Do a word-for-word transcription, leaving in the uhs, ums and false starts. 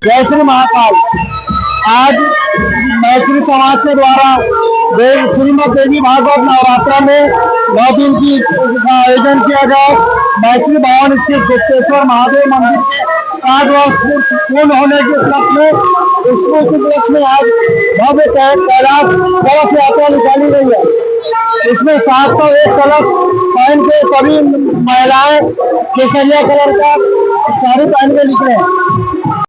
जय श्री महाकाल। आज मैत्री समाज के द्वारा देव श्रीमद देवी भागवत नवरात्रा में नौ दिन की आयोजन किया गया। मैत्री भवन स्थित गुप्तेश्वर महादेव मंदिर के साठ वर्ष पूर्ण होने के उपलक्ष्य में, उस उपलक्ष्य में आज भव्य कै- कैलाश कलश यात्रा निकाली गई है। इसमें सात सौ एक कलश पहन के सभी महिलाएं केसरिया कलर का साड़ी पहन के निकले हैं।